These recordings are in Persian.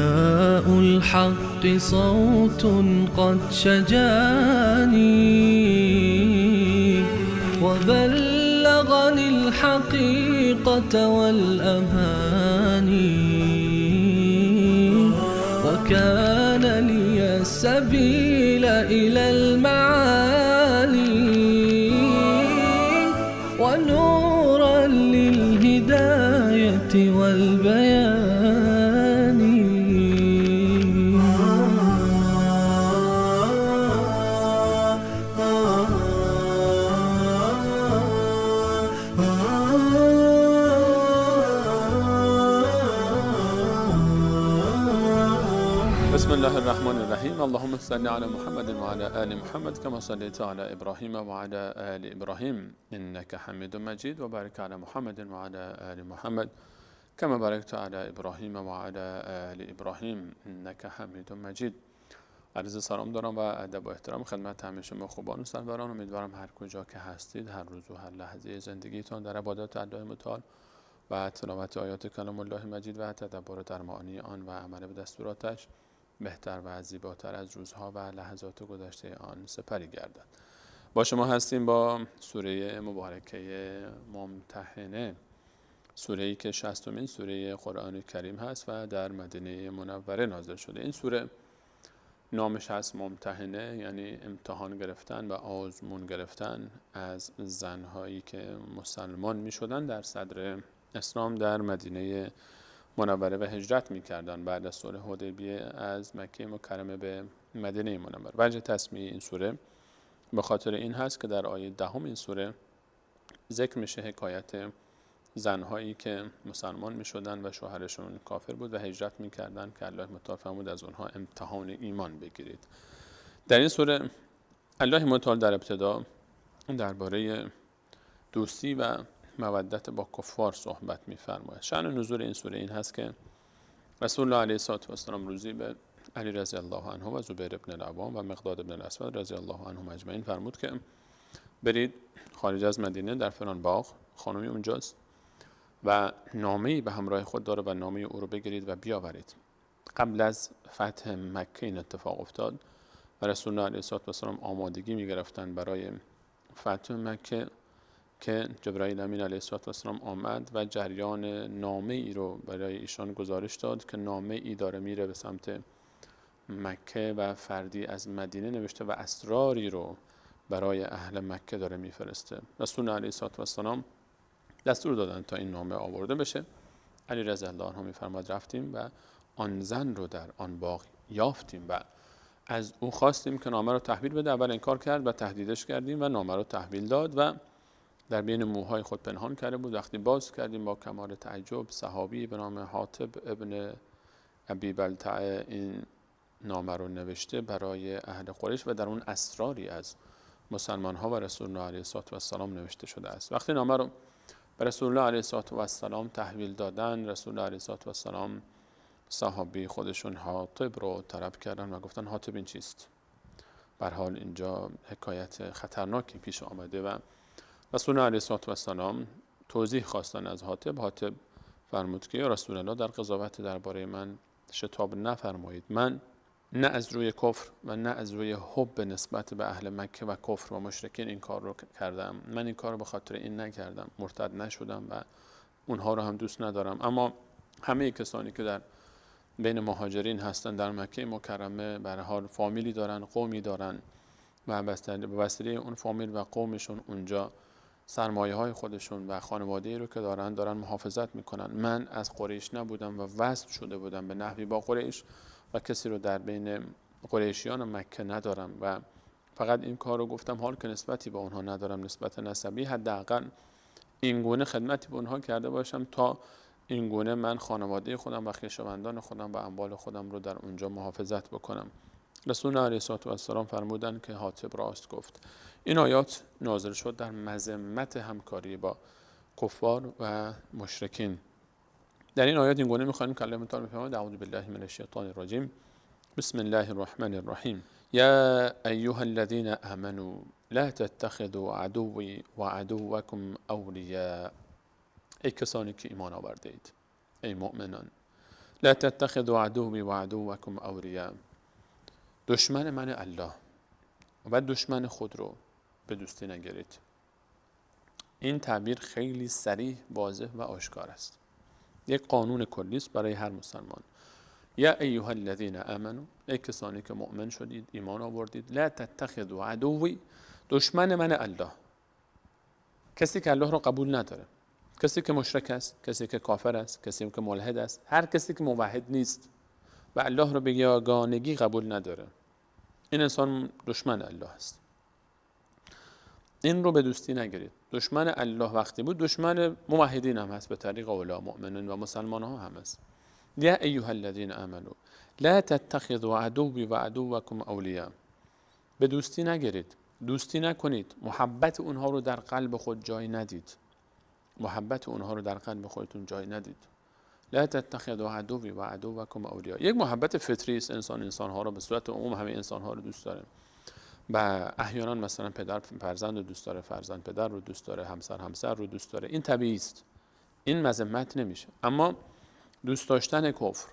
نداء الحق صوت قد شجاني وبلغني الحقيقة والأماني وكان لي السبيل إلى المعالي ونورا للهداية والبيان. بسم الله الرحمن الرحیم. اللهم صل علی محمد و علی آل محمد کما صلیت علی ابراهیم و علی آل ابراهیم انک حمید مجید و بارک علی محمد و علی آل محمد کما بارکت علی ابراهیم و علی آل ابراهیم انک حمید مجید. عرض سلام دارم و ادب و احترام خدمت همه شما خوبان و سروران. امیدوارم هر کجا که هستید، هر روز و هر لحظه زندگیتان در عبادت الله متعال و تلاوت آیات کلام الله مجید و تدبر در معانی آن و عمل به دستوراتش بهتر و زیباتر از روزها و لحظات گذشته آن سپری گردد. با شما هستیم با سوره مبارکه ممتحنه، سوره‌ای که 60مین سوره قرآن کریم هست و در مدینه منوره نازل شده. این سوره نامش هست ممتحنه، یعنی امتحان گرفتن و آزمون گرفتن از زنهایی که مسلمان می شدن در صدر اسلام در مدینه منوره و هجرت می‌کردن بعد از صلح حدیبیه از مکه مکرمه به مدینه منوره. وجه تسمیه این سوره به خاطر این هست که در آیه 10 این سوره ذکر میشه حکایت زنهایی که مسلمان می‌شدن و شوهرشون کافر بود و هجرت می‌کردن که الله متعال فرمود از اونها امتحان ایمان بگیرید. در این سوره الله متعال در ابتدا درباره دوستی و مودت با کفار صحبت می‌فرماید. شأن نزول این سوره این هست که رسول الله علیه الصلاة والسلام روزی به علی رضی الله عنه و زبیر ابن العوام و مقداد ابن الاسود رضی الله عنهم اجمعین فرمود که برید خارج از مدینه در فلان باغ، خانمی اونجاست و نامه‌ای به همراه خود داره و نامه او رو بگیرید و بیاورید. قبل از فتح مکه این اتفاق افتاد و رسول الله علیه الصلاة والسلام آمادگی می‌گرفتند برای فتح مکه که جبرائیل امین علیه السلام آمد و جریان نامه ای رو برای ایشان گزارش داد که نامه ای داره میره به سمت مکه و فردی از مدینه نوشته و اسراری رو برای اهل مکه داره میفرسته. رسول الله علیه السلام دستور دادن تا این نامه آورده بشه. علی رضی الله عنه میفرماد رفتیم و آن زن رو در آن باغ یافتیم و از او خواستیم که نامه رو تحویل بده. اول انکار کرد و تهدیدش کردیم و نامه رو تحویل داد و در بین موهای خود پنهان کرده بود. وقتی باز کردیم با کمال تعجب صحابی به نام حاطب ابن ابی بلتعه این نامه رو نوشته برای اهل قریش و در اون اسراری از مسلمان ها و رسول الله علیه الصلاة والسلام نوشته شده است. وقتی نامه رو به رسول الله علیه الصلاة والسلام تحویل دادن، رسول الله علیه الصلاة والسلام صحابی خودشون حاطب رو طلب کردن و گفتن حاطب این چیست؟ به هر حال اینجا حکایت خطرناکی پیش آمده و رسول الله علیه الصلاة والسلام توضیح خواستن از حاطب. حاطب فرمود که یا رسول الله در قضاوت درباره من شتاب نفرمایید. من نه از روی کفر و نه از روی حب نسبت به اهل مکه و کفر و مشرکین این کار رو کردم. من این کار رو به خاطر این نکردم، مرتد نشدم و اونها رو هم دوست ندارم. اما همه کسانی که در بین مهاجرین هستن در مکه مکرمه به هر حال فامیلی دارن، قومی دارن و به وسیله اون فامیل و قومشون اونجا سرمایه های خودشون و خانواده رو که دارن محافظت میکنن. من از قریش نبودم و وصل شده بودم به نحوی با قریش و کسی رو در بین قریشیان مکه ندارم و فقط این کار رو گفتم حال که نسبتی با اونها ندارم، نسبت نسبی، حداقل این گونه خدمتی به اونها کرده باشم تا این گونه من خانواده خودم و خویشاوندان خودم و اموال خودم رو در اونجا محافظت بکنم. رسول الله علیه الصلاة والسلام فرمودند که حاطب راست گفت. این آیات نازل شد در مذمت همکاری با کفار و مشرکین. در این آیات این گونه می‌خوانیم که الله متعال می‌فرماید اعوذ بالله من الشیطان الرجیم بسم الله الرحمن الرحیم یا ایها الذین آمنوا لا تتخذوا عدوی و عدوکم اولیاء. ای کسانی که ایمان آورده اید، ای مؤمنان، لا تتخذوا عدوی و عدوکم اولیاء. دشمن من الله و دشمن خود رو به دوستی نگیرید. این تعبیر خیلی صریح، واضح و آشکار است. یک قانون کلی است برای هر مسلمان. یا ایها الذین آمنوا، ای کسانی که مؤمن شدید، ایمان آوردید، لا تتخذوا عدوی، دشمن من الله، کسی که الله رو قبول نداره، کسی که مشرک است، کسی که کافر است، کسی که ملحد است، هر کسی که موحد نیست و الله رو به یگانگی قبول نداره، این انسان دشمن الله است. این رو به دوستی نگیرید. دشمن الله وقتی بود، دشمن موحدین هم هست، به طریق اولا مؤمنین و مسلمان ها هم هست. یا ایها الذین آمنوا لا تتخذوا عدوی و عدوکم اولیاء. به دوستی نگیرید، دوستی نکنید، محبت اونها رو در قلب خود جای ندید. محبت اونها رو در قلب خودتون جای ندید. لا تتخذوا عدوی و عدوکم اولیاء. یک محبت فطری است، انسان انسانها رو به صورت عموم همه انسانها رو دوست داره و احیانا مثلا پدر فرزند رو دوست داره، فرزند پدر رو دوست داره، همسر همسر رو دوست داره. این طبیعی است، این مذمت نمیشه. اما دوست داشتن کفر،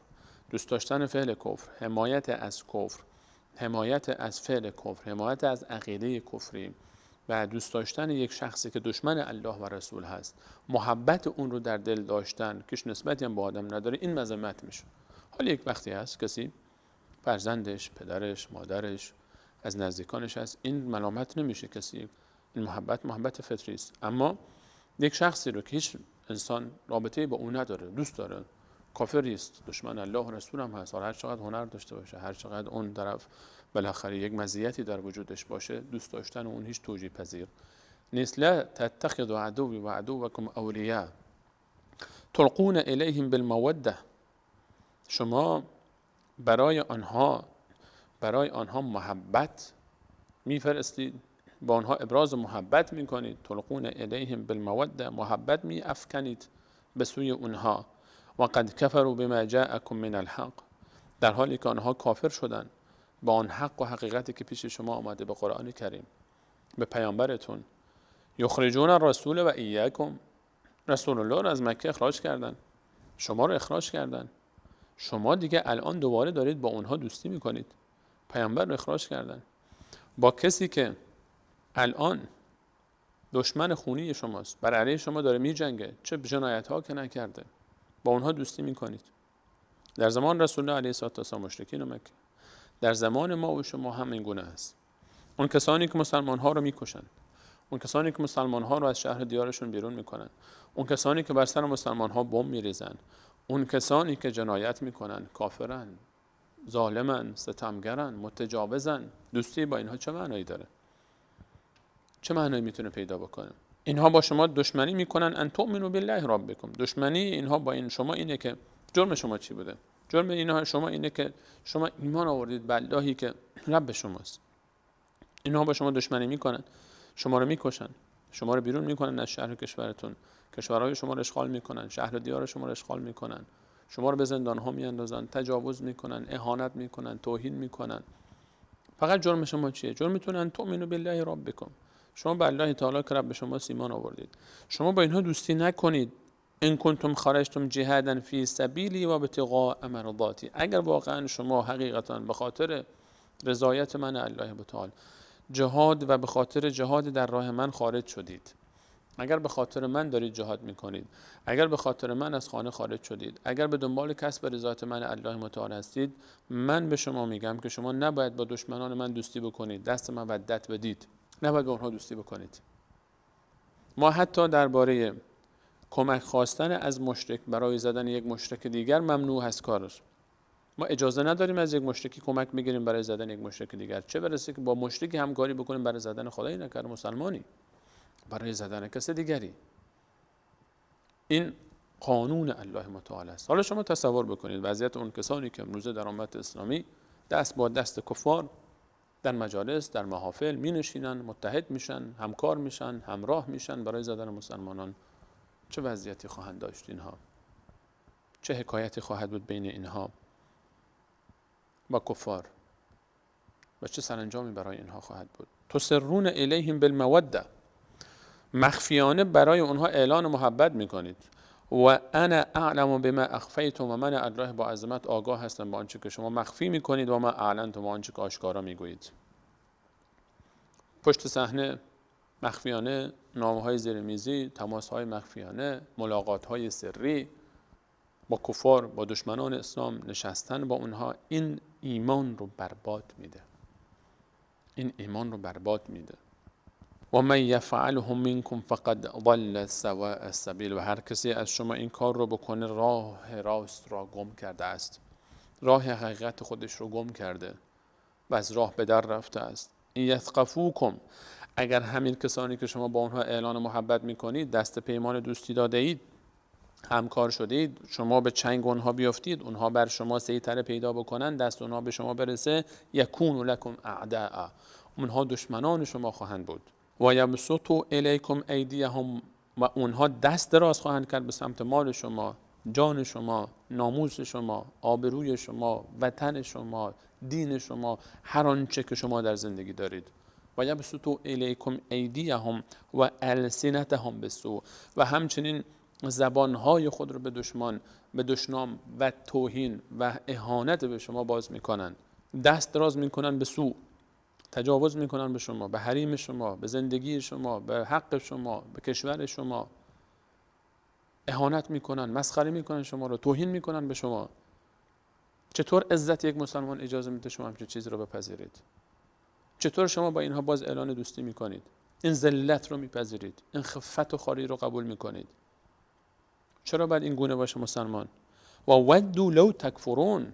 دوست داشتن فعل کفر، حمایت از کفر، حمایت از فعل کفر، حمایت از عقیده کفری و دوست داشتن یک شخصی که دشمن الله و رسول هست، محبت اون رو در دل داشتن که نسبتی هم با آدم نداره، این مذمت میشه. حالا یک وقتی هست کسی فرزندش، پدرش، مادرش، از نزدیکانش هست، این ملامت نمیشه کسی، این محبت محبت فطری است. اما یک شخصی رو که هیچ انسان رابطه‌ای با اون نداره، دوست داره، کافری است، دشمن الله و رسول هم هست، هر چقدر هنر داشته باشه، هر چقدر اون طرف بالاخره یک مزیتی در وجودش باشه، دوست داشتن اون هیچ توجیه پذیر نیست. لا تتخذوا عدوی و عدوکم اولیاء تلقون الیهم بالموده. شما برای آنها محبت میفرستید، با آنها ابراز محبت میکنید. تلقون الیهم بالموده، محبت میافکنید به سوی اونها. و قد کفروا بما جاءکم من الحق، در حالی که آنها کافر شدن با آن حق و حقیقتی که پیش شما آمده، به قرآن کریم، به پیامبرتون. یخرجون الرسول و ایاکم، رسول الله رو از مکه اخراج کردن، شما رو اخراج کردن، شما دیگه الان دوباره دارید با اونها دوستی میکنید. پیامبر رو اخراج کردن، با کسی که الان دشمن خونی شماست، بر علیه شما داره میجنگه، چه جنایت ها که نکرده، با اونها دوستی میکنید. در زمان رسول الله علیه الصلاة والسلام مشرکین مکه، در زمان ما و شما هم این گونه است. اون کسانی که مسلمان ها رو میکشن، اون کسانی که مسلمان ها رو از شهر دیارشون بیرون میکنن، اون کسانی که بر سر مسلمان ها بمب میریزن، اون کسانی که جنایت میکنن، کافرن، ظالمن، ستمگرن، متجاوزن، دوستی با اینها چه معنایی داره؟ چه معنایی میتونه پیدا بکنه؟ اینها با شما دشمنی میکنن. ان تؤمنوا بالله ربکم، دشمنی اینها با این شما اینه که جرم شما چی بوده؟ جرم اینها شما اینه که شما ایمان آوردید به اللهی که رب شماست. اینها با شما دشمنی میکنن، شما رو میکشن، شما رو بیرون میکنن از شهر و کشورتون، کشورهای شما رو اشغال میکنن، شهر و دیار شما رو اشغال میکنن، شما رو به زندان ها میاندازن، تجاوز میکنن، اهانت میکنن، توهین میکنن. فقط جرم شما چیه؟ جرمتون ان تؤمنوا بالله ربکم، شما به الله تعالی که رب شما ایمان آوردید. شما با اینها دوستی نکنید. ان کنتم خرجتم جهادا فی سبیلی و ابتغاء مرضاتی، اگر واقعا شما حقیقتا به خاطر رضایت من الله تعالی جهاد و به خاطر جهاد در راه من خارج شدید، اگر به خاطر من دارید جهاد میکنید، اگر به خاطر من از خانه خارج شدید، اگر به دنبال کسب رضایت من الله متعال هستید، من به شما میگم که شما نباید با دشمنان من دوستی بکنید، دست مودت بدید، نباید با اونها دوستی بکنید. ما حتی درباره کمک خواستن از مشرک برای زدن یک مشرک دیگر ممنوع هست کارش. ما اجازه نداریم از یک مشرکی کمک بگیریم برای زدن یک مشرک دیگر، چه برسه که با مشرکی همکاری بکنیم برای زدن خدای نکرده مسلمانی، برای زدن کس دیگری. این قانون الله متعال است. حالا شما تصور بکنید وضعیت اون کسانی که امروزه در امت اسلامی دست با دست کفار در مجالس، در محافل می نشینن، متحد میشن، همکار میشن، همراه میشن برای زدن مسلمانان، چه وضعیتی خواهند داشت اینها؟ چه حکایتی خواهد بود بین اینها با کفار و چه سرانجامی برای اینها خواهد بود؟ تسرون الیهم بالموده، مخفیانه برای اونها اعلان محبت میکنید. و انا اعلم بما اخفیتم، و من الله با عظمت آگاه هستم با آنچه که شما مخفی میکنید، و ما اعلنتم، و آنچه که آشکارا میگویید. پشت صحنه مخفیانه، نامه‌های زیر میزی، تماس‌های مخفیانه، ملاقات‌های سری با کفار، با دشمنان اسلام، نشستن با اونها، این ایمان رو برباد میده. این ایمان رو برباد میده. و من یفعله منکم فقد ضل سواء السبیل، و هر کسی از شما این کار رو بکنه راه راست را گم کرده است، راه حقیقت خودش رو گم کرده و از راه به در رفته است. این یثقفوکم، اگر همین کسانی که شما با اونها اعلان محبت میکنید، دست پیمان دوستی داده اید، همکار شدید، شما به چنگ اونها بیافتید، اونها بر شما سیطره پیدا بکنن، دست اونها به شما برسه، یکونوا لکم اعداء، اونها دشمنان شما خواهند بود. و یبسطوا الیکم ایدیهم، و اونها دست دراز خواهند کرد به سمت مال شما، جان شما، ناموس شما، آبروی شما، وطن شما، دین شما، هر آنچه که شما در زندگی دارید. و یبسطوا الیکم ایدیهم و السنتهم بالسوء، و همچنین زبانهای خود رو به دشمن، به دشنام و توهین و اهانت به شما باز میکنن، دست دراز میکنن به سوء، تجاوز میکنن به شما، به حریم شما، به زندگی شما، به حق شما، به کشور شما، اهانت میکنن، مسخره میکنن شما رو، توهین میکنن به شما. چطور عزت یک مسلمان اجازه میده شما همچین چیزی رو بپذیرید؟ چطور شما با اینها باز اعلان دوستی میکنید؟ این ذلت رو میپذیرید، این خفت و خواری رو قبول میکنید؟ چرا باید این گونه باشه مسلمان؟ و ودوا لو تکفرون،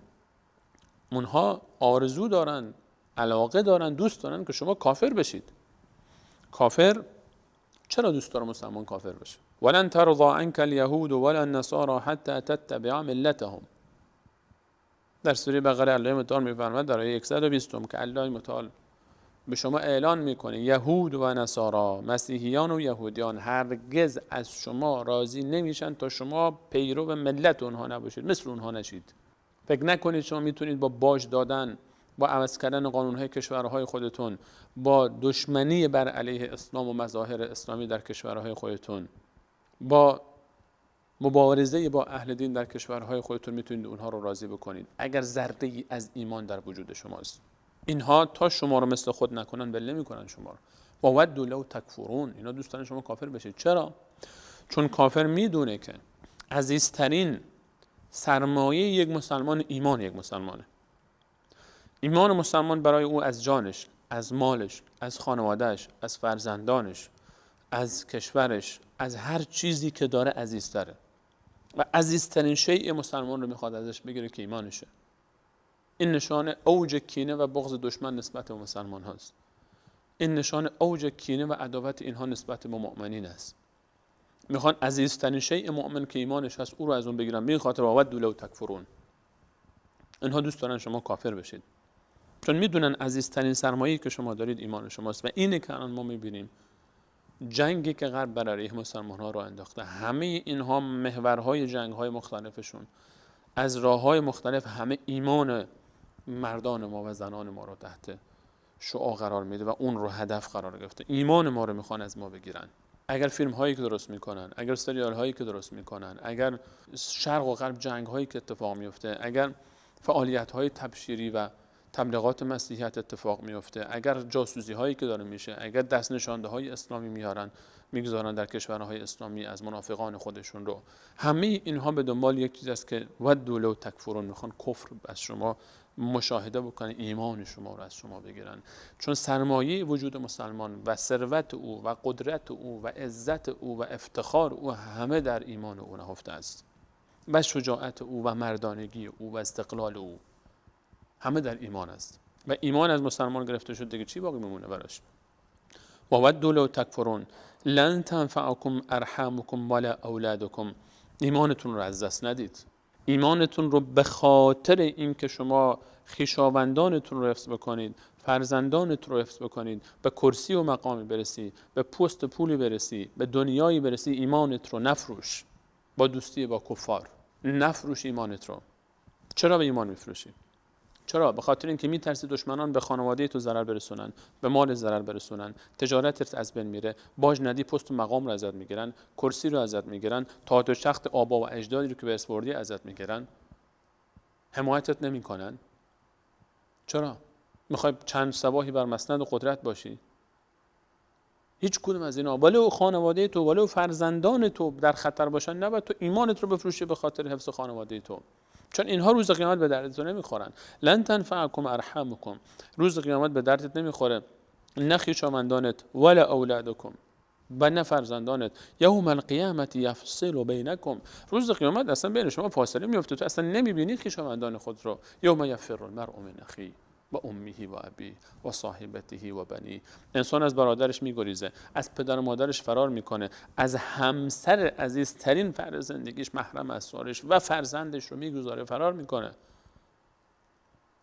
اونها آرزو دارن، علاقه دارن، دوست دارن که شما کافر بشید. کافر چرا دوست داره مسلمان کافر بشه؟ ولن ترضى عنك اليهود ولا النصارى حتى تتبع ملتهم. در سوره بقره الله متعال میفرماید در آیه 120 که الله متعال به شما اعلان میکنه یهود و نصارا، مسیحیان و یهودیان هرگز از شما راضی نمیشن تا شما پیرو ملت اونها نباشید، مثل اونها نشید. فکر نکنید شما میتونید با باج دادن، با عوض کردن قانونهای کشورهای خودتون، با دشمنی بر علیه اسلام و مظاهر اسلامی در کشورهای خودتون، با مبارزه با اهل دین در کشورهای خودتون میتونید اونها رو راضی بکنید، اگر ذره‌ای از ایمان در وجود شماست. اینها تا شما رو مثل خود نکنن ول نمیکنن شما رو. و ودوا لو تکفرون، اینا دوست دارن شما کافر بشید. چرا؟ چون کافر میدونه که عزیزترین سرمایه یک مسلمان ایمان یک مسلمانه. ایمان مسلمان برای او از جانش، از مالش، از خانوادهش، از فرزندانش، از کشورش، از هر چیزی که داره عزیزتره. و عزیزترین شیء مسلمان رو میخواد ازش بگیره که ایمانشه. این نشان اوج کینه و بغض دشمن نسبت به مسلمان هاست. این نشان اوج کینه و عداوت اینها نسبت به مؤمنین است. میخوان عزیزترین شیء مؤمن که ایمانش هست او رو از اون بگیرن. به این خاطر ودوا لو تکفرون، اینها دوست دارن شما کافر بشید، چون میدونن عزیزترین سرمایه‌ای که شما دارید ایمان شماست. و اینه که الان ما میبینیم جنگی که غرب بر علیه مسلمان ها رو انداخته، همه اینها محورهای جنگ های مختلفشون از راه های مختلف همه ایمان مردان ما و زنان ما رو تحت شعاع قرار میده و اون رو هدف قرار گرفته. ایمان ما رو میخوان از ما بگیرن. اگر فیلم هایی که درست میکنن، اگر سریال هایی که درست میکنن، اگر شرق و غرب جنگ هایی که اتفاق میفته، اگر فعالیت های تبشیری و تبلیغات مسیحیت اتفاق میفته، اگر جاسوسی هایی که داره میشه، اگر دست نشانده های اسلامی میارن میگذارن در کشورهای اسلامی از منافقان خودشون رو، همه اینها به دنبال یک چیز است که ودوا لو تکفرون، میخوان کفر از شما مشاهده بکنن، ایمان شما رو از شما بگیرن. چون سرمایه وجود مسلمان و ثروت او و قدرت او و عزت او و افتخار او همه در ایمان او نهفته است، و شجاعت او و مردانگی او و استقلال او همه در ایمان است. و ایمان از مسلمان گرفته شد دیگه چی باقی میمونه براش؟ و ودوا لو تکفرون لن تنفعکم ارحامکم ولا اولادکم. ایمانتون رو از دست ندید. ایمانتون رو به خاطر اینکه شما خویشاوندانتون رو حفظ بکنید، فرزندانتون رو حفظ بکنید، به کرسی و مقامی برسی، به پست پولی برسی، به دنیایی برسی، ایمانت رو نفروش با دوستی با کفار. نفروش ایمانت رو. چرا به ایمان میفروشی؟ چرا؟ به خاطر اینکه میترسی دشمنان به خانواده تو ضرر برسونن، به مال ضرر برسونن، تجارتت از بین میره، باج ندی پست و مقام رو ازت میگیرن، کرسی رو ازت میگیرن، تاج و تخت آبا و اجدادی رو که به ارث بردی ازت میگیرن، حمایتت نمیکنن. چرا؟ میخوای چند صباحی بر مسند قدرت باشی؟ هیچ کدوم از اینا، ولو خانواده تو، ولو فرزندان تو در خطر باشن، نباید تو ایمانت رو بفروشی به خاطر حفظ خانواده تو، چون اینها روز قیامت به دردت نمیخورن. لن تنفعکم ارحامکم، روز قیامت به دردت نمیخوره، نه خویشاوندانت ولا اولادکم و نه فرزندانت. یوم القیامت یفصل بینکم، روز قیامت اصلا بین شما فاصله میفته، تو اصلا نمیبینی خویشاوندان خود رو. یوم یفر المرء من اخیه و امه و ابیه و صاحبته و بنیه. انسان از برادرش میگریزه، از پدر و مادرش فرار میکنه، از همسر عزیزترین فرد زندگیش، محرم اسرارش و فرزندش رو میگذاره، فرار میکنه.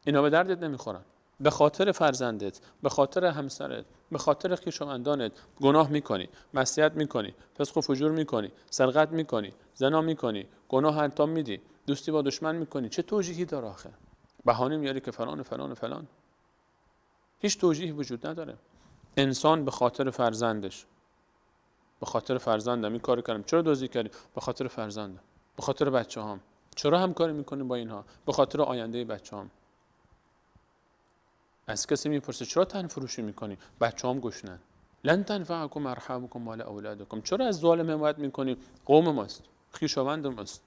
اینا به دردت نمیخورن. به خاطر فرزندت، به خاطر همسرت، به خاطر خویشاوندانت گناه میکنی، معصیت میکنی، فسق و فجور میکنی، سرقت میکنی، زنا میکنی، گناه انجام میدی، دوستی با دشمن میکنی. چه توجیهی داره آخه؟ بهانه میاری که فلان و فلان و فلان. هیچ توجیهی وجود نداره. انسان به خاطر فرزندش، به خاطر فرزندم این کارو کردم. چرا دزدی کردی؟ به خاطر فرزندم، به خاطر بچه‌هام. چرا همکاری میکنی با اینها؟ به خاطر آینده بچه‌هام. از کسی میپرسه چرا تن فروشی میکنی؟ بچه‌هام گشنن. لن تنفعکم ارحامکم ولا اولادکم. چرا از ظالم حمایت میکنی؟ قوم ماست، خویشاوند ماست،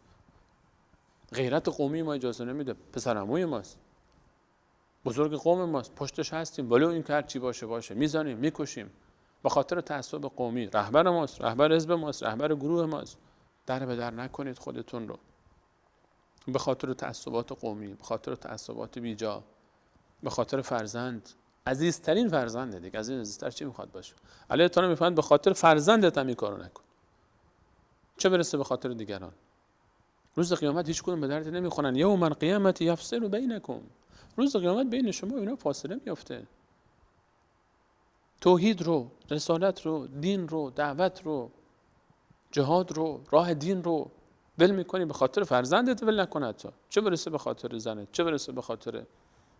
غیرت قومی ما اجازه نمیده، پسرعموی ماست، بزرگ قوم ماست، پشتش هستیم، ولو این که هر چی باشه باشه، میزنیم، میکشیم به خاطر تعصب قومی. رهبر ماست، رهبر حزب ماست، رهبر گروه ماست. در به در نکنید خودتون رو به خاطر تعصبات قومی، به خاطر تعصبات بیجا، به خاطر فرزند. عزیزترین فرزنده دیگه، از این عزیزتر چی میخواد باشه؟ علیه تعالی میفهمد به خاطر فرزندت هم این کارو نکن، چه برسه به خاطر دیگران. روز قیامت هیچ کدوم به درد نمیخورن. یوم القیامت یفصل بینکم، روز قیامت بین شما اینا فاصله میفته. توحید رو، رسالت رو، دین رو، دعوت رو، جهاد رو، راه دین رو ول میکنی به خاطر فرزندت، ول نکن حتی، چه برسه به خاطر زنت، چه برسه به خاطر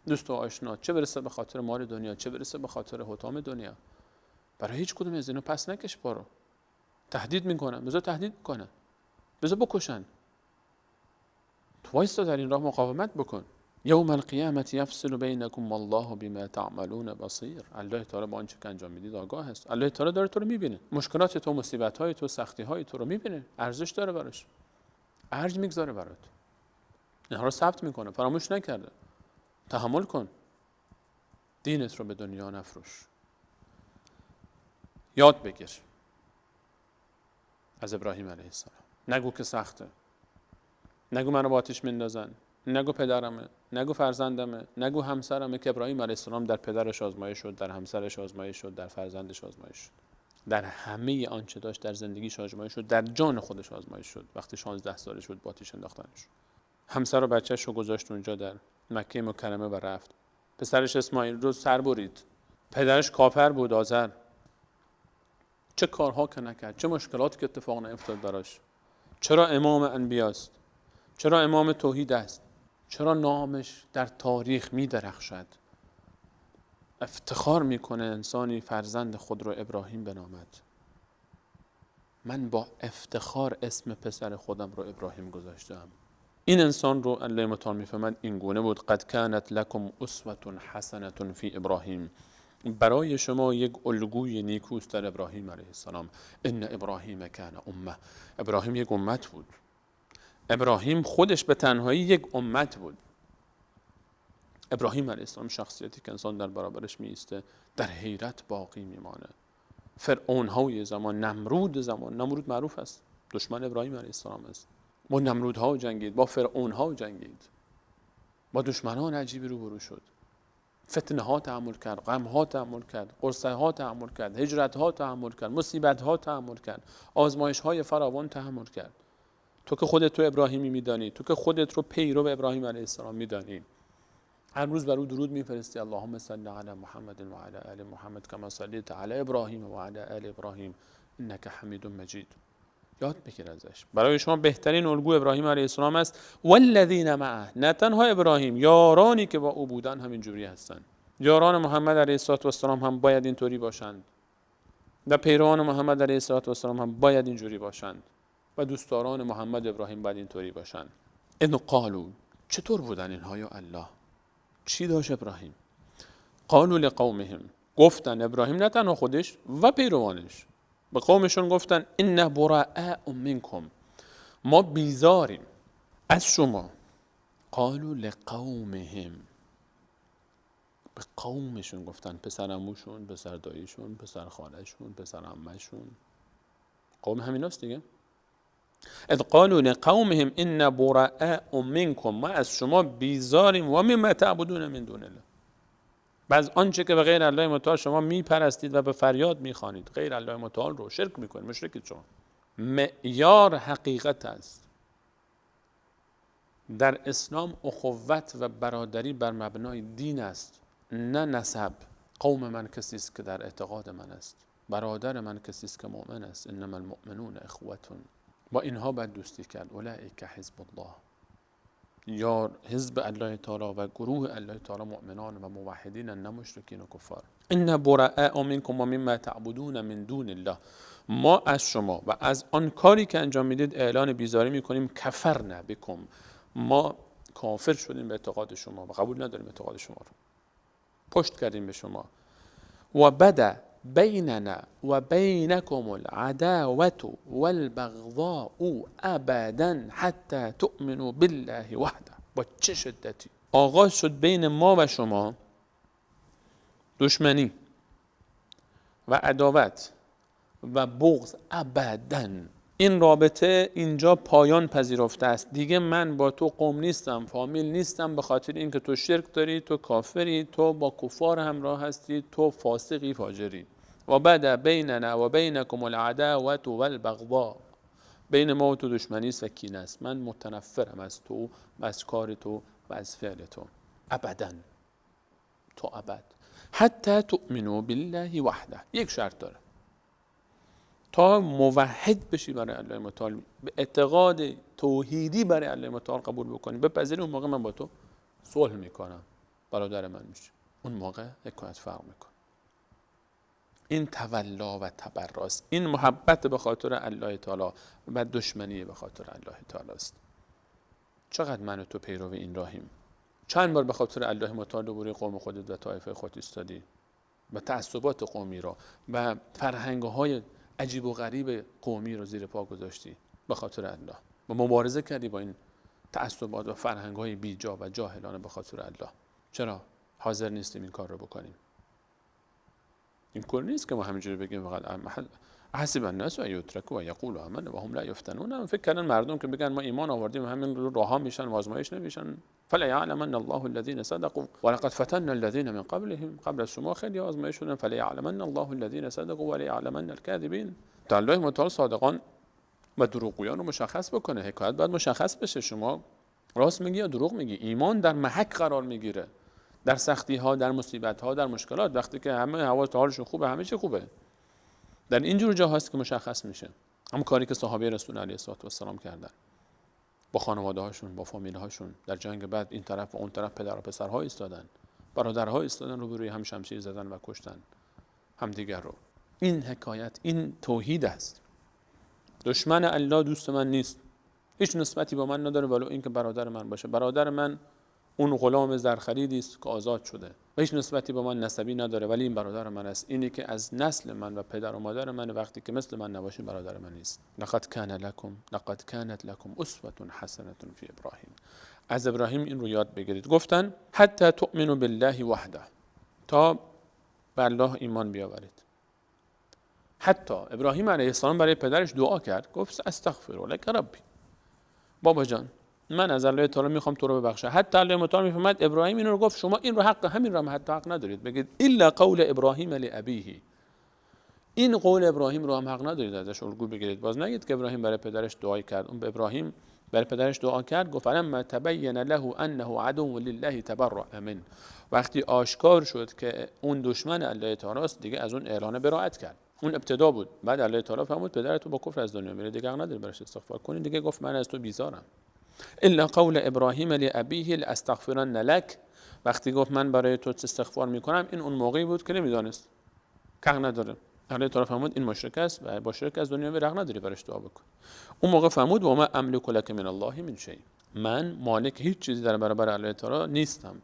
دوست و آشنا، چه برسه به خاطر مال دنیا، چه برسه به خاطر حطام دنیا. برای هیچ کدوم از اینا پس نکش پارو. تهدید میکنن، بذار تهدید میکنن، بذار بکشن، تو وایستا در این راه مقاومت بکن. یوم القیامت یفصل بینکم والله بما تعملون بصیر. الله تعالی با آنچه که انجام میدید آگاه است. الله تعالی داره تو رو میبینه، مشکلات تو، مصیبت های تو، سختی های تو رو میبینه، ارزش داره براش، ارج میگذاره برات، اینها رو ثبت میکنه، فراموش نکرده. تحمل کن، دینت رو به دنیا نفروش. یاد بگیر از ابراهیم علیه السلام. نگو که سخته، نگو منو با آتیش میندازن، نگو پدرمه، نگو فرزندمه، نگو همسرمه، که ابراهیم علیه السلام در پدرش آزمایش شد، در همسرش آزمایش شد، در فرزندش آزمایش شد، در همه آنچه داشت در زندگیش آزمایش شد، در جان خودش آزمایش شد. وقتی 16 ساله شد با آتیش انداختنش. همسر و بچه‌ش رو گذاشت اونجا در مکه مکرمه و رفت. پسرش اسماعیل رو سر برید. پدرش کافر بود، آذر. چه کارها که نکرد، چه مشکلاتی که اتفاق نیفتاد براش. چرا امام انبیاست؟ چرا امام توحید است؟ چرا نامش در تاریخ می درخشد؟ افتخار میکنه انسانی فرزند خود رو ابراهیم بنامد. من با افتخار اسم پسر خودم رو ابراهیم گذاشتم. این انسان رو الله متعال میفهمد این گونه بود. قد کانت لکم اسوة حسنة فی ابراهیم، برای شما یک الگوی نیکوست در ابراهیم علیه السلام. ان ابراهیم کان امه، ابراهیم یک امت بود. ابراهیم خودش به تنهایی یک امت بود. ابراهیم علیه السلام شخصیتی که انسان در برابرش می ایسته در حیرت باقی میمانه. فرعون های زمان، نمرود زمان، نمرود معروف است، دشمن ابراهیم علیه السلام است. با نمرودها جنگید، با فرعون ها جنگید، با دشمنان عجیبی روبرو شد، فتنه ها تحمل کرد، غم ها تحمل کرد، قرصه ها تحمل کرد، هجرت ها تحمل کرد، مصیبت ها تحمل کرد، آزمایش های فراوان تحمل کرد. تو که خودت رو ابراهیمی میدانی، تو که خودت رو پیرو ابراهیم علیه السلام میدانی، هر روز بر او درود میفرستی، اللهم صل علی محمد و علی آل محمد کما صلیت علی ابراهیم و علی آل ابراهیم انک حمید مجید. یاد بگیر ازش. برای شما بهترین الگو ابراهیم علیه السلام است. والذین معه، نه تنها ابراهیم، یارانی که با او بودن همین جوری هستند. یاران محمد علیه السلام هم باید اینطوری باشند و پیروان محمد علیه السلام هم باید اینجوری باشند و دوستداران محمد ابراهیم باید اینطوری باشند. ان قالوا، چطور بودن اینها یا الله؟ چی داشت ابراهیم؟ قالوا لقومهم، گفتن ابراهیم نه تنها خودش و پیروانش، به قومشون گفتن ان براء منکم، ما بیزاریم از شما. قالوا لقومهم، به قومشون گفتن، پسر عموشون، پسر داییشون، پسر خالهشون، پسر عمهشون، قوم همیناست دیگه. اذ قالوا لقومهم ان براء منکم، ما از شما بیزاریم، و مما تعبدون من دون الله، بعض آنچه که به غیر الله متعال شما میپرستید و به فریاد میخوانید، غیر الله متعال رو شرک میکنید، مشرکید شما. معیار حقیقت است. در اسلام اخوت و برادری بر مبنای دین است، نه نسب. قوم من کسی است که در اعتقاد من است، برادر من کسی است که مؤمن است. انما المؤمنون اخوتون. با اینها باید دوستی کرد. اولئک حزب الله، یار حزب الله تعالی و گروه الله تعالی مؤمنان و موحدین، نه مشرکین و کفار. ان براء منکم و مما تعبدون من دون الله، ما از شما و از آن کاری که انجام میدید اعلان بیزاری میکنیم. کفرنا بکم، ما کافر شدیم به اعتقاد شما و قبول نداریم اعتقاد شما رو، پشت کردیم به شما. و بدا بیننا و بینکم العداوة والبغضاء ابدا حتی تؤمنوا بالله وحده. با چه شدتی آغاز شد بین ما و شما دشمنی و عداوت و بغض ابدا. این رابطه اینجا پایان پذیرفته است. دیگه من با تو قوم نیستم، فامیل نیستم، به خاطر اینکه تو شرک داری، تو کافری، تو با کفار همراه هستی، تو فاسقی، فاجری. و بعد بیننا و بینکم العداوة والبغضاء، بین ما و تو دشمنی است و کینه است. من متنفرم از تو و از کار تو و از فعل تو، ابدا، تا ابد. حتی تؤمنوا بالله وحده. یک شرط داره، تا موحد بشی برای الله متعال، به اعتقاد توحیدی برای الله متعال قبول بکنی، بپذیری، اون موقع من با تو صلح میکنم، برادر من میشه. اون موقع حکایت فرق میکنه. این تولا و تبراست، این محبت به خاطر الله تعالی و دشمنی به خاطر الله تعالی است. چقدر من و تو پیرو این راهیم؟ چند بار به خاطر الله متعال روبروی قوم خودت و طایفه خودت ایستادی و تعصبات قومی را و فرهنگ‌های عجیب و غریب قومی رو زیر پا گذاشتی به خاطر الله و مبارزه کردی با این تعصبات و فرهنگ‌های بیجا و جاهلانه به خاطر الله. چرا حاضر نیستیم این کار رو بکنیم؟ این کار نیست که ما همینجوری بگیم فقط حسب الناس و یترکوا و یقولوا آمنا و هم لا یفتنون. فکر کردن مردم که بگن ما ایمان آوردیم همین رو رها میشن و آزمایش نمیشن. فلا یعلمن الله الذین صدقوا ولقد فتنا الذین من قبلهم، قبل از شما خیلی آزمایش شدن. فلا یعلمن الله الذین صدقوا ولا یعلمن الکاذبین. تا الله متعال صادقان و دروغگویان رو مشخص بکنه. حکایت باید مشخص بشه، شما راست میگی یا دروغ میگی. ایمان در محک قرار میگیره، در سختی ها، در مصیبت ها، در مشکلات. وقتی که همه حواس حالشون خوبه، همه چی خوبه، در اینجور جاهاست که مشخص میشه. هم کاری که صحابه رسول علیه الصلاه و السلام کردن با خانواده هاشون، با فامیل هاشون، در جنگ بعد این طرف و اون طرف پدر و پسرها ایستادن، برادرها ایستادن، روبروی هم شمشیر زدن و کشتن همدیگر رو. این حکایت، این توحید است. دشمن الله دوست من نیست، هیچ نسبتی با من نداره ولو اینکه برادر من باشه. برادر من اون غلام زرخریدی است که آزاد شده و هیچ نسبتی با من نسبی نداره، ولی این برادر من است، اینی که از نسل من و پدر و مادر من، وقتی که مثل من نباشه برادر من نیست. لقد کان لکم لقد کانت لکم اسوه حسنه فی ابراهیم. از ابراهیم این رو یاد بگیرید. گفتن حتی تؤمنوا بالله وحده، تا به الله ایمان بیاورید. حتی ابراهیم علیه السلام برای پدرش دعا کرد، گفت استغفر لک ربی، بابا جان من از الله تعالی میخوام تو رو ببخشه. حتی الله متعال میفهمد ابراهیم این رو گفت، شما این رو حق همین رو هم حتی حق ندارید بگید الا قول ابراهیم لابیه. این قول ابراهیم رو هم حق ندارید ازش الگو بگیرید. باز نگید که ابراهیم برای پدرش دعای کرد. اون به ابراهیم برای پدرش دعا کرد، گفت فلما تبین له انه عدو لله تبرأ منه. وقتی آشکار شد که اون دشمن الله تعالی است، دیگه از اون اعلان براءت کرد. اون ابتدا بود. بعد الله تعالی فرمود پدر تو با کفر از دنیا میره، دیگه حق نداری براش استغفار کنی. دیگه گفت من از تو بیزارم. الا قول ابراهیم لابیه لاستغفرن لک، وقتی گفت من برای تو استغفار میکنم، این اون موقعی بود که نمیدانست که حق نداره. الله تعالی فرمود این مشرک است و با شرک از دنیا میره، حق نداری براش دعا بکن. اون موقع فرمود و ما املک لک من الله من شیء، من مالک هیچ چیزی در برابر الله تعالی نیستم،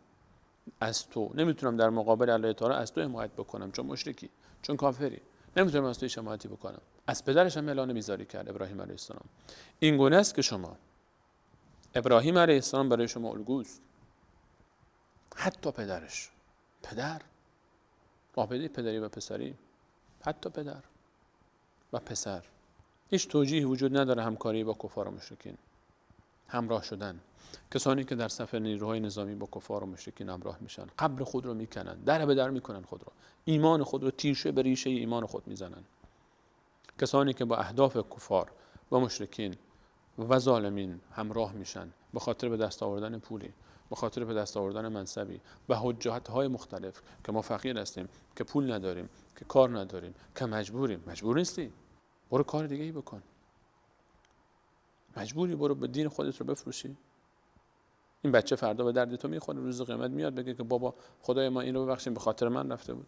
از تو نمیتونم در مقابل الله تعالی از تو حمایت بکنم، چون مشرکی، چون کافری، نمیتونم از تو حمایتی بکنم. از پدرش هم اعلان بیزاری کرد ابراهیم علیه السلام. این گونه است که شما ابراهیم علیه السلام برای شما الگوست، حتی پدرش، پدر رابطه پدری و پسری، حتی پدر و پسر، هیچ توجیهی وجود نداره همکاری با کفار و مشرکین، همراه شدن. کسانی که در صف نیروهای نظامی با کفار و مشرکین همراه میشن، قبر خود رو میکنن، در به در میکنن خود رو، ایمان خود رو تیشه به ریشه ایمان خود میزنن. کسانی که با اهداف کفار و مشرکین و ظالمین همراه میشن به خاطر به دست آوردن پولی، به خاطر به دست آوردن منصبی و حجت‌های مختلف که ما فقیر هستیم، که پول نداریم، که کار نداریم، که مجبوریم. مجبور نیستی، برو کار دیگه ای بکن. مجبوری برو به دین خودت رو بفروشی. این بچه فردا به درد تو میخوره، روز قیامت میاد بگه که بابا خدای ما اینو ببخشیم به خاطر من رفته بود.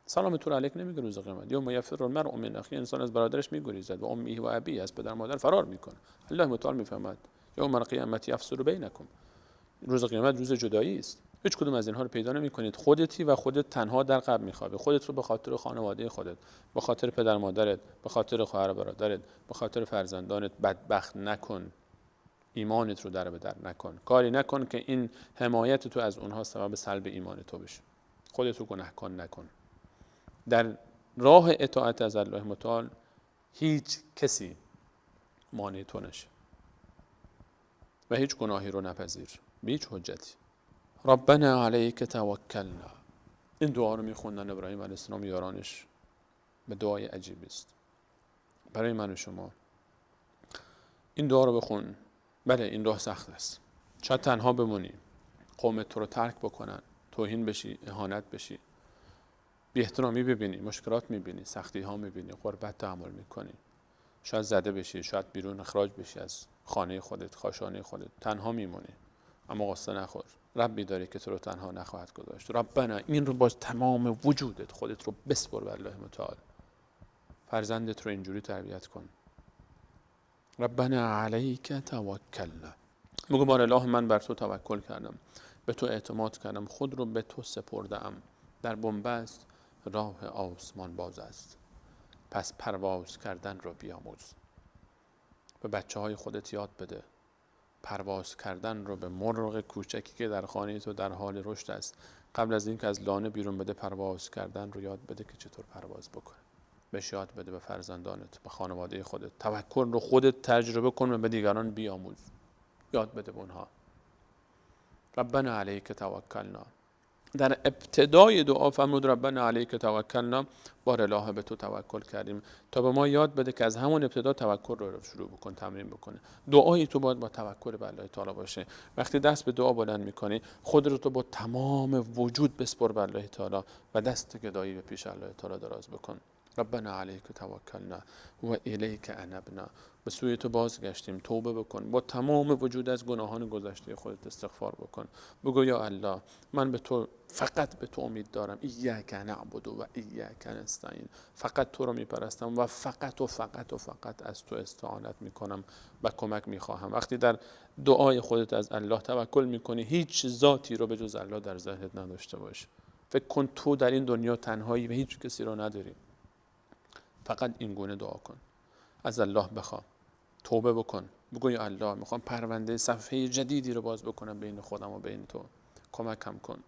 سلام تو علیک نمیگه روز قیامت. یوم یفر المرء من اخیه، انسان از برادرش میگریزد، و امه و ابیه، از پدر مادر فرار میکنه. الله متعال میفهمد یوم القیامت یفصل بینکم، روز قیامت روز جدایی است. هیچ کدوم از اینها رو پیدا نمیکنید. خودتی و خودت تنها در قبر میخوابی. خودت رو به خاطر خانواده خودت، به خاطر پدر مادرت، به خاطر خواهر برادرت، به خاطر فرزندانت بدبخت نکن. ایمانت رو در به در نکن. کاری نکن که این حمایت تو از اونها سبب سلب ایمان تو بشه. خودت رو گناهکار نکن. در راه اطاعت از الله متعال هیچ کسی مانع تو نشه و هیچ گناهی رو نپذیر، به هیچ حجتی. ربنا علیک توکلنا، این دعا رو میخوندن ابراهیم علیه السلام یارانش. به دعای عجیبی است برای من و شما. این دعا رو بخون. بله این راه سخت است، شاید تنها بمونی، قوم تو رو ترک بکنن، توهین بشی، اهانت بشی، بی احترامی ببینی، مشکلات میبینی، سختی ها میبینی، غربت تحمل میکنی، شاید زده بشی، شاید بیرون اخراج بشی از خانه خودت، کاشانه خودت، تنها میمونی. اما غصه نخور، ربی داری که تو رو تنها نخواهد گذاشت. ربنا، این رو با تمام وجودت خودت رو بسپر به الله متعال. فرزندت رو اینجوری تربیت کن. ربنا علیک توکلنا، میگو بار الله من بر تو توکل کردم، به تو اعتماد کردم، خود رو به تو سپردم. در بنبست راه آسمان باز است، پس پرواز کردن رو بیاموز. به بچه های خودت یاد بده پرواز کردن رو. به مرغ کوچکی که در خانه تو در حال رشد است، قبل از اینکه از لانه بیرون بده پرواز کردن رو یاد بده که چطور پرواز بکنه. بهش یاد بده، به فرزندانت، به خانواده خودت. توکل رو خودت تجربه کن و به دیگران بیاموز، یاد بده به اونها. ربنا علیک توکلنا، در ابتدای دعا فرمود ربنا علیک توکلنا، بار الله به تو توکل کردیم، تا به ما یاد بده که از همون ابتدا توکل رو شروع بکن، تمرین بکنه. دعای تو باید با توکل به الله تعالی باشه. وقتی دست به دعا بلند میکنی، خود رو تو با تمام وجود بسپر به الله تعالی و دست گدایی به پیش الله تعالی دراز بکن. ربنا علیک توکلنا و الیک انبنا، به سوی تو بازگشتیم، توبه بکن، با تمام وجود از گناهان گذشته خودت استغفار بکن. بگو یا الله من به تو، فقط به تو امید دارم. ایاک نعبد و ایاک نستعین، فقط تو رو میپرستم و فقط و فقط و فقط از تو استعانت میکنم و کمک میخواهم. وقتی در دعای خودت از الله توکل میکنی، هیچ ذاتی رو به جز الله در ذهنت نداشته باش. فکر کن تو در این دنیا تنهایی و هیچ کسی رو نداری. فقط این گونه دعا کن، از الله بخواه، توبه بکن، بگو یا الله میخوام پرونده صفحه جدیدی رو باز بکنم بین خودم و بین تو، کمکم کن.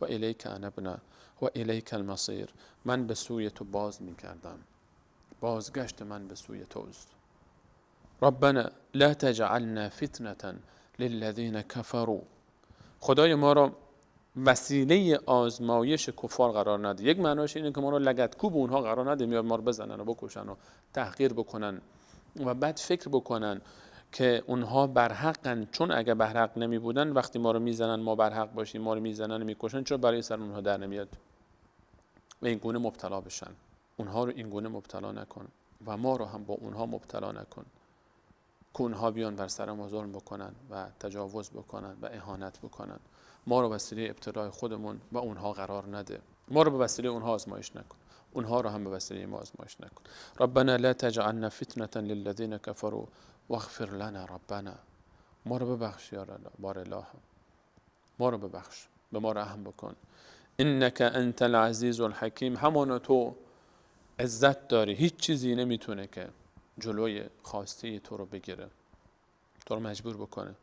و الیک انبنا و الیک المصیر، من به سوی تو باز میکردم، بازگشت من به سوی توست. ربنا لا تجعلنا فتنة للذین كفروا، خدای ما را وسیله آزمایش کفار قرار نده. یک معناش اینه که ما رو لگدکوب اونها قرار نده، میاد ما رو بزنن و بکشن و تحقیر بکنن و بعد فکر بکنن که اونها برحقن، چون اگه برحق نمی بودن وقتی ما رو میزنن ما برحق باشیم، ما رو میزنن و میکشن، چون برای سر اونها در نمیاد و این گونه مبتلا بشن. اونها رو این گونه مبتلا نکن و ما رو هم با اونها مبتلا نکن که اونها بیان بر سر ما ظلم بکنن و تجاوز بکنن و اهانت بکنن. ما رو وسیله ابتلای خودمون و اونها قرار نده. ما رو به وسیله اونها آزمایش نکن، اونها رو هم به وسیله ما آزمایش نکن. ربنا لا تجعلنا فتنة للذین كفروا واغفر لنا ربنا. ما رو ببخش یا بار الله، ما رو ببخش، به ما رحم بکن. انک انت العزیز الحکیم. همانا تو عزت داری، هیچ چیزی نمیتونه که جلوی خواسته تو رو بگیره، تو رو مجبور بکنه.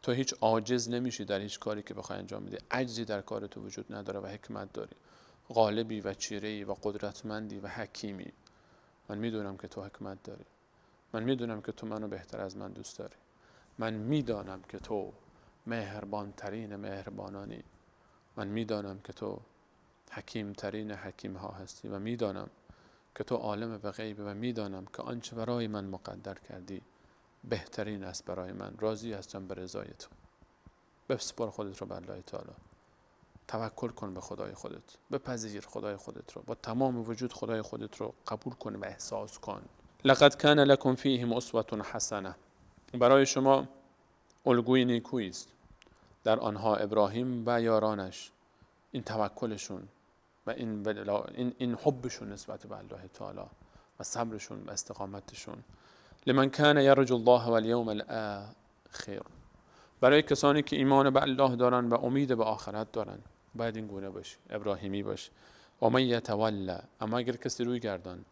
تو هیچ عاجز نمیشی در هیچ کاری که بخوای انجام بدی، عجزی در کار تو وجود نداره و حکمت داری، غالبی و چیره‌ای و قدرتمندی و حکیمی. من میدونم که تو حکمت داری، من میدونم که تو منو بهتر از من دوست داری، من میدانم که تو مهربانترین مهربانانی، من میدانم که تو حکیمترین حکیم ها هستی و میدانم که تو عالم به غیب و میدانم که آنچه برای من مقدر کردی بهترین است برای من، راضی هستم به رضای تو. بسپار خودت رو به الله تعالی، توکل کن به خدای خودت، بپذیر خدای خودت رو، با تمام وجود خدای خودت رو قبول کن و احساس کن. لقد کان لکم فیهم اسوة حسنه. برای شما الگوی نیکویی است در آنها ابراهیم و یارانش، این توکلشون و این حبشون نسبت به الله تعالی و صبرشون و استقامتشون. لمن کان یرجو الله والیوم الاخر. برای کسانی که ایمان به الله دارن و امید به آخرت دارن، باید این گونه باشی، ابراهیمی باشی. و من یتولی، اما اگر کسی روی گردان،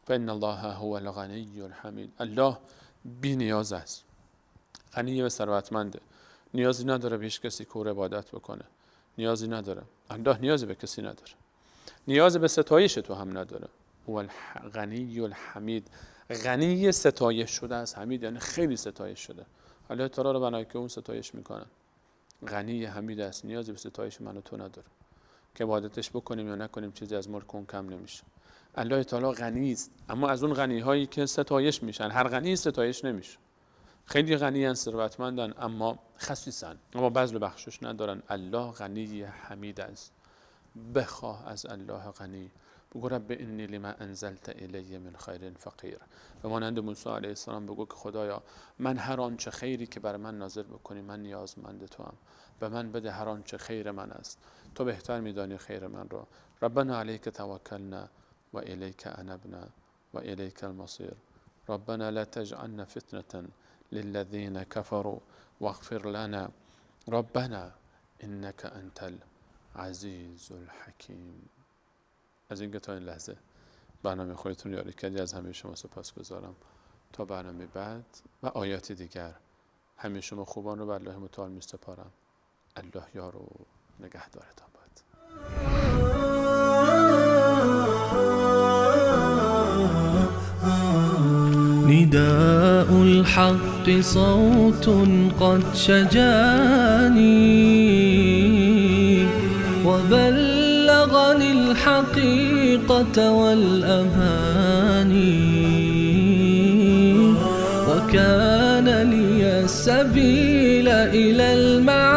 فان الله هو الغنی الحمید. الله بی نیاز است، غنی و ثروتمنده، نیازی نداره به هیچ کسی که او عبادت بکنه، نیازی نداره. الله نیازی به کسی نداره، نیاز به ستایش تو هم نداره. هو الغنی الحمید، غنی ستایش شده است. حمید یعنی خیلی ستایش شده. الله تعالی رو بنای که اون ستایش میکنن. غنی حمید است، نیازی به ستایش من و تو نداره که عبادتش بکنیم یا نکنیم چیزی از ملک اون کم نمیشه. الله تعالی غنی است، اما از اون غنی هایی که ستایش میشن، هر غنی ستایش نمیشه. خیلی غنی ان، ثروتمندن، اما خسیسن، اما بذل و بخشش ندارن. الله غنی حمید است. بخواه از الله غنی، بگو رب انی لما انزلت الی من خیر فقیر. به مانند موسی علیه السلام بگو که خدایا من هر آنچه خیری که بر من نازل بکنی من نیازمند تو هم، به من بده هر آنچه خیر من است، تو بهتر میدانی خیر من را. ربنا علیک توکلنا و الیک انبنا و الیک المصیر. ربنا لا تجعلنا فتنة للذین كفروا واغفر لنا ربنا انك انت العزیز الحکیم. از اینکه تا این لحظه برنامه خودتون یاری کردی از همه شما سپاسگزارم. تا برنامه بعد و آیات دیگر همه شما خوبان رو به الله متعال می سپارم. الله یار و نگهدارتان باد. نداء الحق صوت قد شجاني وبلغني الحقيقة والأماني وكان لي السبيل إلى المعاني.